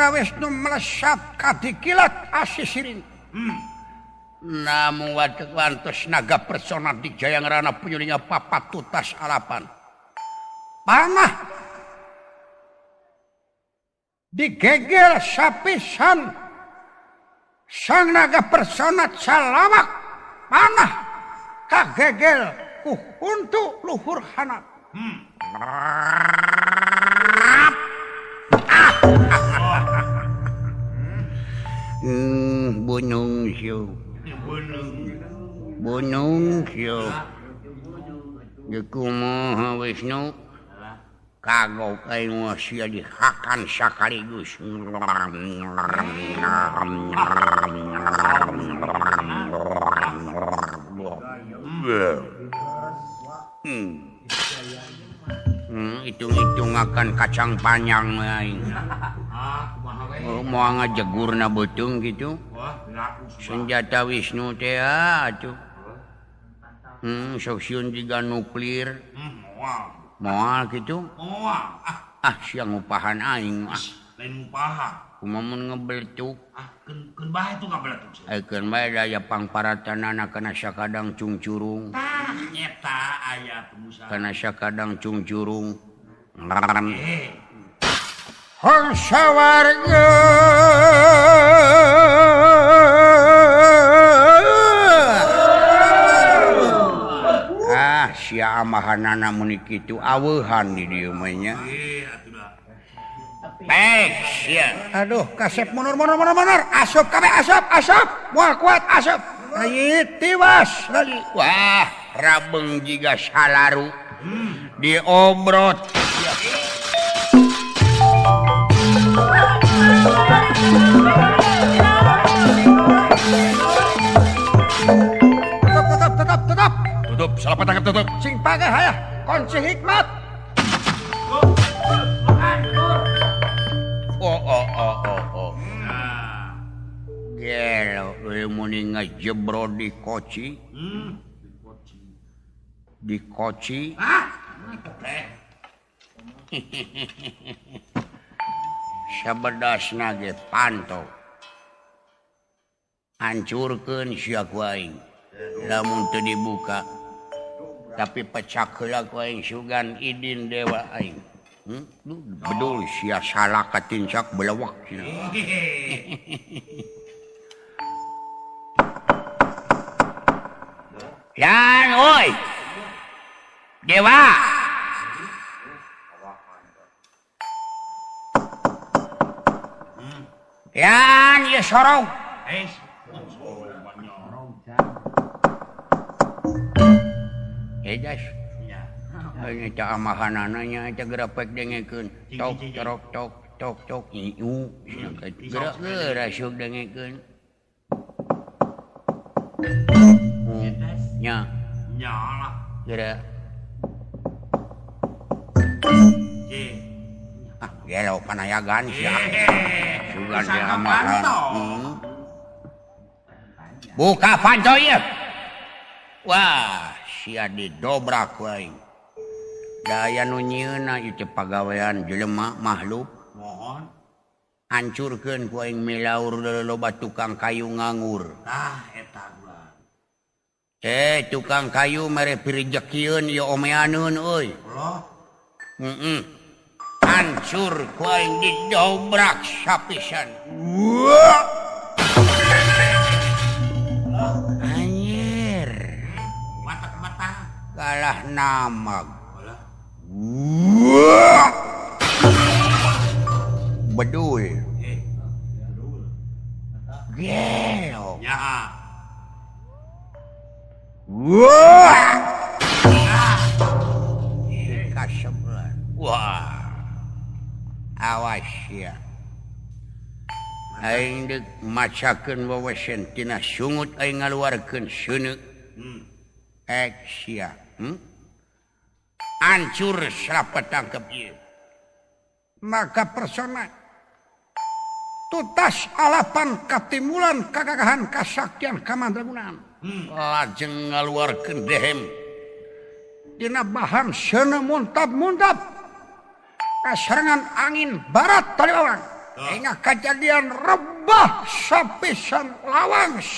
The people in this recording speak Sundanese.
Batara Wisnu melesat kadikilat asisiring. Namung wantos naga persona di Jayangrana penyulinga papat tutas alapan. Panah digegel sapisan sang naga persona calawak panah kagegel ku huntu luhur hanap. Bunung siu. Bunung siu. Kumaha Wisnu kagok aing mah sia dihakan sakaligus. Hitung-hitung akan kacang panjang aing. Moal ngajegurna beuteung kitu. Senjata Wisnu teh atuh. Sok sieun jiga nuklir. Moal kitu. Ah sia ngupahan aing ah. Lain ngupahan. Kumaha mun ngebeletuk? Ah keun bae tuh ngabeletuk. Keun bae da aya pangparatanana kana sakadang cungcurung. Tah nyeta aya pengusaha. Kana sakadang cungcurung. Hong sawarga ah sia amahanana mun kitu aweuhan di dieu mah nya. Pek sia. Aduh kasep mundur mundur mundur mundur asup kabeh asup asup moal kuat asup. Lagi tiwas lagi. Wah rabeng jiga salaru diobrot. Tutup tutup tutup tutup. Tutup salapan tangkap tutup. Sing pageh hayah kunci hikmat. Oh oh oh oh oh. Gelo euy muni ngajebro di koci. Di koci. Ah. Sabedasna ge panto. Hancurkeun sia ku aing. Lamun teu dibuka. Tapi pecak heula ku aing sugan idin dewa aing. Bedul sia salah katincak belewak sia. Yan oi. Dewa. Yan ieu sorong. Jas. Aing teh amahanana nya eta gerapek dengekeun tok torok tok tok tok iu gerak geura syuk dengekeun. Nya. Nya lah. Geura. Ah, gelo panayagan sia. Sugan teh amahan. Buka panto ieu. Wah, sia didobrak ku aing. Daya nu nyieunna ieu teh pagawean jelema makhluk. Mohon hancurkeun ku aing milaur loba tukang kayu nganggur. Tah eta gula. Tukang kayu mere pirejekieun ieu omeaneun euy. Allah. Heeh. Hancur ku aing didobrak sapisan. Anjir. Mata-mata kalah namag. Bedul. Gelo. Ya. Wah. Kasebelan. Wah. Awas ya. Aing deuk macakeun wewesen tina sungut aing ngaluarkeun seuneu. Ek sia. Hancur serapa tangkep ieu. Maka persona tutas alapan katimulan kagagahan kasaktian kamandragunaan. Lajeng ngaluarkeun dehem dina bahan seuneu muntab-muntab kasarengan angin barat tali bawang. Ingat kejadian rebah sapisan lawang.